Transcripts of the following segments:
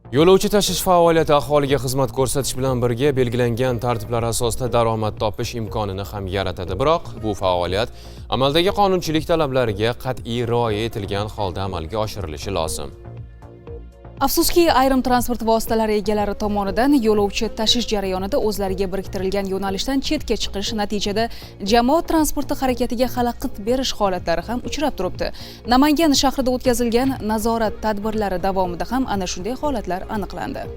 Yo'lovchi tashish faoliyati aholiga xizmat ko'rsatish bilan birga belgilangan tartiblar asosida daromad topish imkonini ham yaratadi. Biroq bu faoliyat amaldagi qonunchilik talablariga qat'iy rioya etilgan holda amalga oshirilishi lozim. Afsuski, ayrim transport vositalari egalari tomonidan yo'lovchi tashish jarayonida o'zlariga biriktirilgan yo'nalishdan chetga chiqish, natijada jamoat transporti harakatiga xalaqit berish holatlari ham uchrab turibdi. Namangan shahrida o'tkazilgan nazorat tadbirlari davomida ham ana shunday holatlar aniqlandi.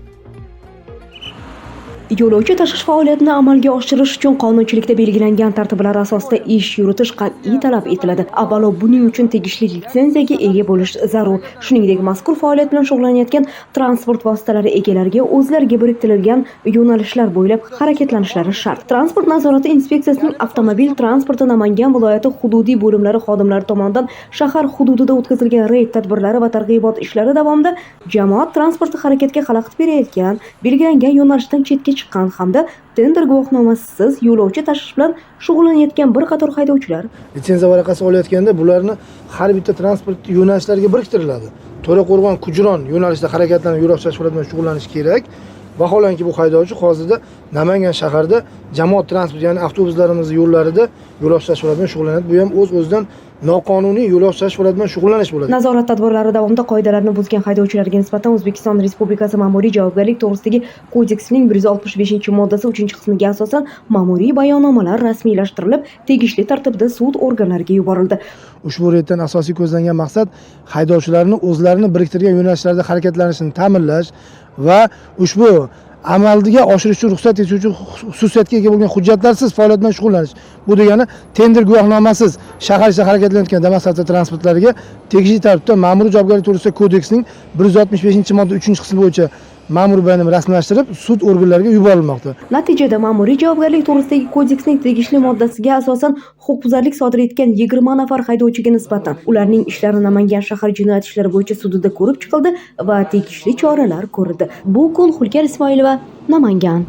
Yo'lovchi tashish faoliyatini amalga oshirish uchun qonunchilikda belgilangan tartiblar asosida ish yuritish qat'iy talab etiladi. Avvalo, buning uchun tegishli litsenziyaga ega bo'lish zarur. Shuningdek, mazkur faoliyat bilan shug'ullanayotgan transport vositalari egalariga o'zlariga biriktirilgan yo'nalishlar bo'ylab harakatlanishlari shart. Transport nazorati inspeksiyasining avtomobil transporti Namangan viloyati hududiy bo'limlari xodimlari tomonidan shahar hududida o'tkazilgan reyd tadbirlari va targ'ibot ishlari davomida jamoat transporti harakatiga xalaqit berayotgan, belgilangan yo'nalishdan chetga chiqqan hamda tender guvohnomasisiz yo'lovchi tashish bilan shug'ullanayotgan bir qator haydovchilar Litsenziya varaqasi olayotganda bularni har bitta transport yo'nalishlariga biriktiriladi. To'raqo'rg'on, Kujron yo'nalishida harakatlanib, yo'lovchi tashish bilan shug'ullanish kerak. Vaholanki, bu haydovchi hozirda Namangan shahrida jamoat transporti, ya'ni avtobuslarimiz yo'llarida yo'lovchi tashish bilan shug'ullanadi. Bu ham o'z o'zidan noqonuniy yo'lovchi tashish bilan shug'ullanish bo'ladi. Nazorat tadbirlari davomida qoidalarni buzgan haydovchilarga nisbatan O'zbekiston Respublikasi Ma'muriy javobgarlik to'g'risidagi kodeksining 165-moddasi 3-qismiga asosan ma'muriy bayonnomalar rasmiylashtirilib, tegishli tartibda sud organlariga yuborildi. Ushbu reyddan asosiy ko'zlangan maqsad haydovchilarni o'zlarini biriktirgan yo'nalishlarda harakatlanishini ta'minlash va ushbu amalga oshirish uchun ruxsat etuvchi xususiyatga ega bo'lgan hujjatlarsiz faoliyat bilan shug'ullanish. Bu degani tender guvohnomasiz shahar ichida harakatlanayotgan Damas avtotransportlariga tegishli tartibda Ma'muriy javobgarlik to'g'risidagi kodeksning 165-modda 3-qismi bo'yicha ma'muriy bayonnoma rasmiylashtirib, sud organlariga yuborilmoqda. Natijada Ma'muriy javobgarlik to'g'risidagi kodeksning tegishli moddasiga asosan huquqbuzarlik sodir etgan 20 nafar haydovchiga nisbatan ularning ishlari Namangan shahar jinoyat ishlari bo'yicha sudida ko'rib chiqildi va tegishli choralar ko'rildi. Bu kun Hulkar Ismoilova, Namangan.